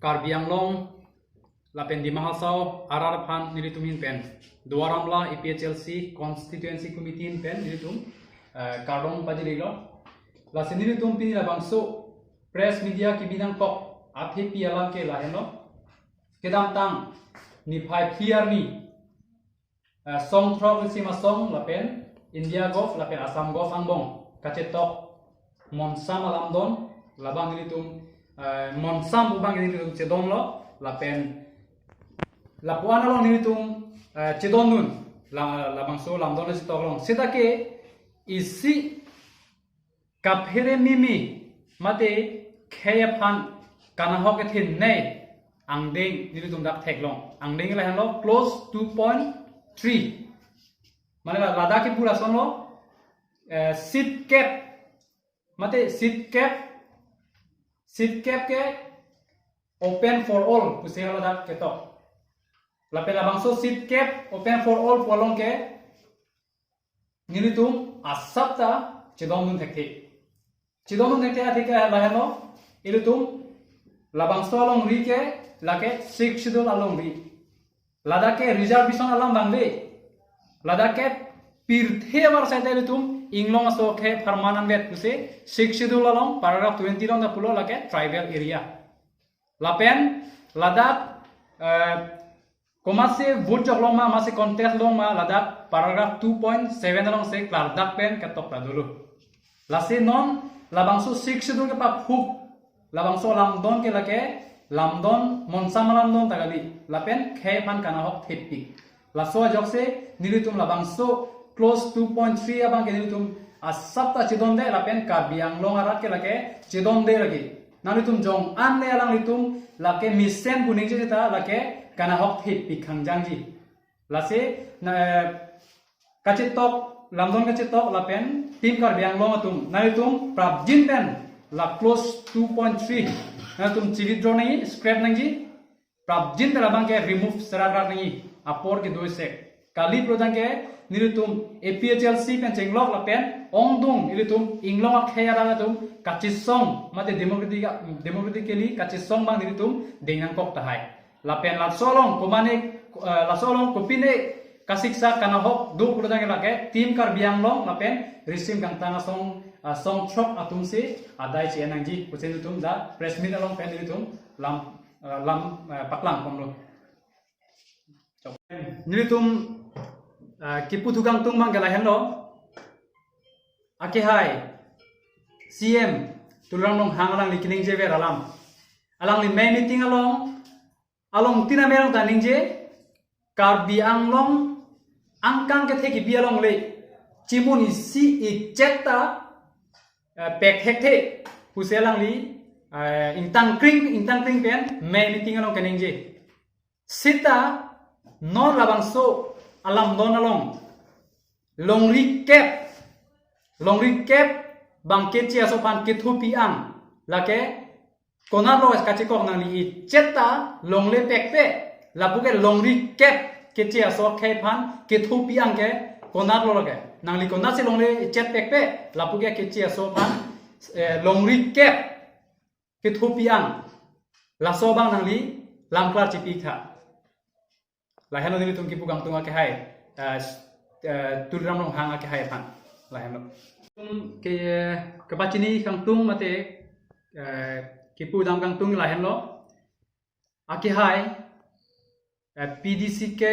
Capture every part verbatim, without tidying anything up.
Karbi Anglong lapen Dima Hasao arat aphan nelitum ahin pen Duar Amla A P H L C Constituency Committee ahin pen nelitum, eh, kardom pajirilo. Lasi nelitum pini labangso press media kebi nangkok athepi alam ke lahenlo. Kedamtang niphai phli arni, eh, song throk isi masong lapen India Govt lapen Assam Govt angbong kachetok monsam alamdon labang nelitum, eh, monsam abang nelitum chedonlo lapen lapu-an along nelitum, eh, chedondun la, labangso lamdon chetok along. Seta ke isi kaphere mimi mate khei aphan kanahok kethin nei angdeng nelitum dak theklong. Angdeng lahenlo clause two point three. Mane la, ladak ke pura sonlo, eh, seat cap, mate seat cap, seat cap ke open for all pusi ladak ketok. Lapen labangso seat cap open for all pu along ke nelitum asapta chedondun thekthe. Chedondun thekthe atheke lahenlo, ilitum labangso alongri ke lake Sixth Schedule alongri. Ladak ke reservation alam abang le. Ladak ke pirthe abar seta ilitum inglong aso akhei apharman anvet pusi Sixth Schedule along paragraph twenty along ta pulo lake tribal area. Lapen ladak, eh, komatsi vote jok long ma, masi contest long ma, ladak paragraph two point seven alongsi klardak pen ketok ta dolo. Lasi non labangso Sixth Schedule kepaphuk, labangso lamdon ke lake lamdon monsam alamdon ta kali, lapen khei aphan kanahok thepik. Laso ajoksi nelitum labangso clause two point three abang ke nelitum asapta chedonde lapen Karbi Anglong arat ke lake chedonde lagi. Nanglitum jong an le alanglitum lake mesen pu ningje seta lake kanahok thepik khangjangji. Lasi na, eh, kachetok, lamdon kachetok lapen Team Karbi Anglong atum nanglitum prapjin pen la clause two point three nanglitum chi-withdraw nangji, scrap nangji. Prapjin pen labang ke remove serak rak nangji, apor kedo sek. Kali prodang ke nelitum A P H L C pen chenglok lapen ongdung nelitum inglong akhei arat atum kachesong mate democratic, democratically kachesong abang nelitum deng nangkok tahai. Lapen laso along komane, eh, laso along kopine kasiksak kanahok do prodang ke lake Team Karbi Anglong lapen Risim Gangtang asong, eh, song throk atumsi adai chi-en nangji pusi nelitum ja press meet along pen nelitum lam, eh, lam, eh, paklang ponlo. Nelitum, eh, kipu thu kangtung abang ke lahenlo. Akehai C M Tuliram Ronghang alangli keningjever alam, alangli mei meeting along, along tina merang ta ningje, Karbi Anglong angkang kethe kebi along le chimun isi ichet ta, eh, pek thekthe pusi alangli, eh, ingtangkring, ingtangkring pen mei meeting along keningje. Seta non labangso alamdon along longri kep, longri kep abang keche aso aphan kethopi ang, lake konatlo kachekok nangli ichet ta longle pekpe, lapu ke longri kep keche aso akhei aphan kethopi ang ke konatlo lake. Nangli konatsi longle ichet pekpe, lapu ke keche aso aphan, eh, longri kep kethopi ang. Laso abang nangli lamklar chipi tha. Lahenlo nelitum kipu kangtung akehai, eh, eh, Tuliram Ronghang akehai aphan. Lahenlo. Ke, kepachini kangtung mate, eh, kipu dam kangtung lahenlo. Akehai, eh, P D C K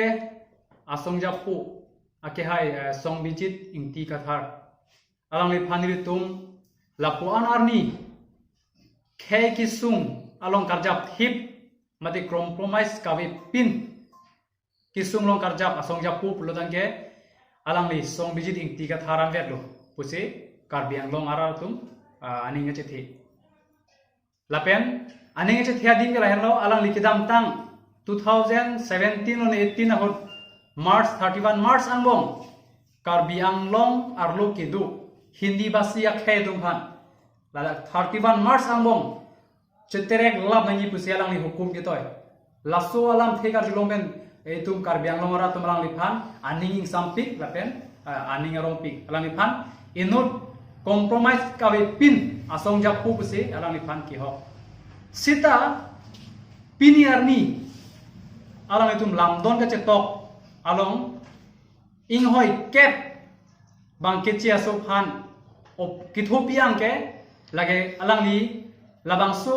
asong japu, akehai, eh, Songbijit Ingti Kathar, alangliphan nelitum lapu-an arni khei kesung along karjap thip mate compromise kavepin kesung along karjap asong japu pulo tangte alangli Songbijit Ingti Kathar anvetlo pusi Karbi Anglong arat atum, ah, aning kachethe. Lapen aning kachethe adim ke lahenlo, alangli kedamtang two thousand seventeen on eighteen ahut March, thirty-one March angbong Karbi Anglong arlo kedo Hindi basi akhei atum aphan, ladak thirty-one March angbong cheterek lap nangji pusi alangli hukum ketoi. Laso alamthe karjulong pen itum Karbi Anglong arat atum alangliphan aning ingsampik lapen, eh, aning arongpik. Alangliphan inut compromise kavepin asong japu pusi alangliphan kehok. Seta Pini arni alanglitum lamdon kachetok along inghoi kep bang keche aso aphan op kithopi anke lake alangli labangso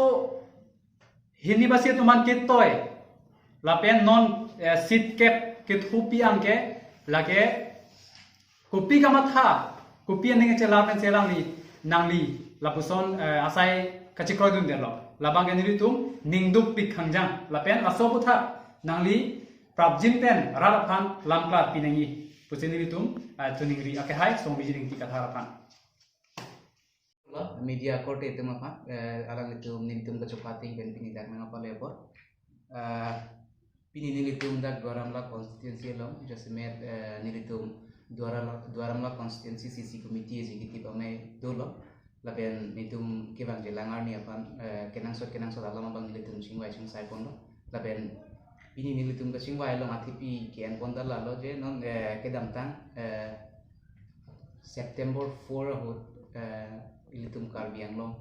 hini basi atuman ketoi lapen non eh, seat kep kithopi anke lake kopi kamatha, kopi aning chelar pen chelang ni nangli lapuson eh, asai kachekroidun derlo. Labang ke nelitum ningduk pik khangjang lapen laso aputhak nangli prapjin pen rat aphan lamklar pinangji pusi nelitum eh, choningri akehai Song Bijir Ingti Kathar aphan. Media korte atum aphan eh, alanglitum nelitum kachokhating pen pini dak nangpale apor. Eh, pini nelitum dak Duar Amla constituency along jasemet eh, nelitum Duar Amla, Duar Amla constituency C C committee executive amei dolo. Lapen nelitum kevangji alang arni aphan eh, kenangsot kenangsot alam abang nelitum chingvai chingsai ponlo. Lapen pini nelitum kachingvai along athepi ke-en pon ta lalo je non eh, kedamtang eh, September four ahut eh, ilitum Karbi Anglong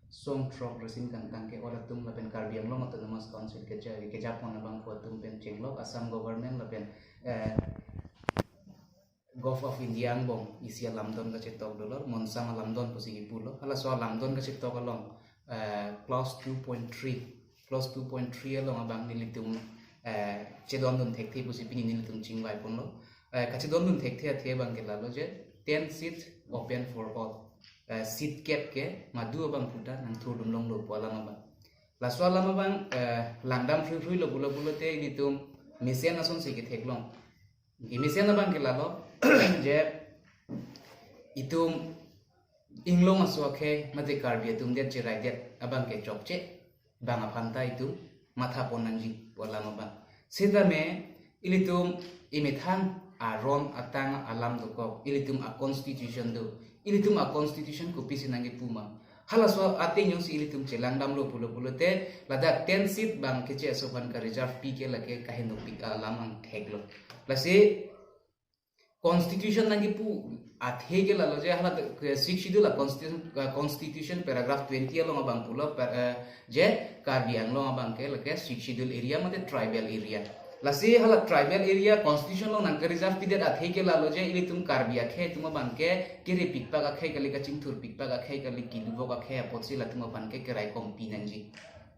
song throk resin kangtang ke-ot atum lapen Karbi Anglong Autonomous Council keja kejapon abangphu atum pen chenglok Assam government lapen eh, Govt of India angbong isi alamdon kachetok dolo, monsam alamdon pusi kipulo. Halaso alamdon kachetok along eh, clause two point three, clause two point three along abang nelitum eh, chedondun thekthe pusi pini nelitum chingvai ponlo. Eh, kachedondun thekthe athe abang ke lalo je ten seat open for all. Eh, seat kep ke madu abang puta nangthurdun longlo pu alam abang. Laso alam abang eh, langdam phrui phrui lo pulo pulote ilitum mesen asonsi ketheklong. Kemesen abang ke lalo je itum inglong aso akhei mate Karbi atum det cherai det abang ke chokche bang aphan ta itum matha pon nangji pu alam abang. Setame ilitum imethang aron atang alam dokok, ilitum a constitution do, ilitum a constitution kopisi nangkipu ma. Halaso ateng jongsi ilitum chelangdamlo pulo pulote ladak ten seat bang keche aso aphan ka reserve pi ke lake kahenopik alam angthek lo. Lasi constitution nangkipu athe ke lalo je hala ke Sixth Schedule a constitution, eh, constitution paragraph twenty along abang pulo per, eh, je Karbi Anglong abang ke lake Sixth Schedule area mate tribal area. Lasi hala tribal area constitution along nangke reserve pidet athe ke lalo je ilitum Karbi akhei atum abang ke kerepikpak akhei kali, kachingthurpikpak akhei kali, kiduvok akhei apotsi latum aphan ke keraikom pi nangji.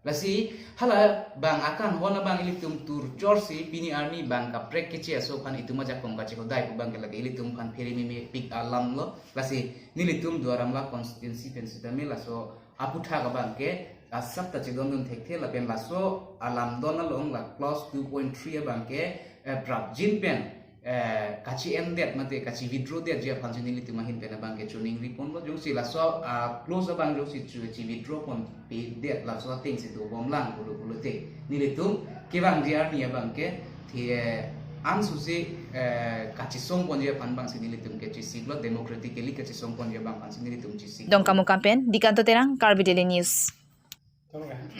Lasi hala bang akanghon abang ilitum turchorsi pini arni bang kaprek keche aso aphan itum ajakong kachehodai pu abang ke lake ilitum aphan phere meme pik alam lo. Lasi nelitum Duar Amla constituency pen setame laso aputhak abang ke asap ta chedondun thekthe lapen laso alamdon along la clause two point three abang ke eh, prapjin pen eh, kachi-endet mate kachi-withdraw detji aphansi nelitum ahin pen abang ke choningri ponlo. Jongsi laso ah, clause abang jongsi chu chi-withdraw ponpedet laso atengsi dobomlang pulo pulote nelitum kevangji arni abang ke the eh, ansusi eh, kachisong ponji aphan abangsi nelitum ke chisiklo, democratically kachisong ponji abang aphansi nelitum chisik. Dongkamukam pen Dikanto Terang, Karbi Daily News.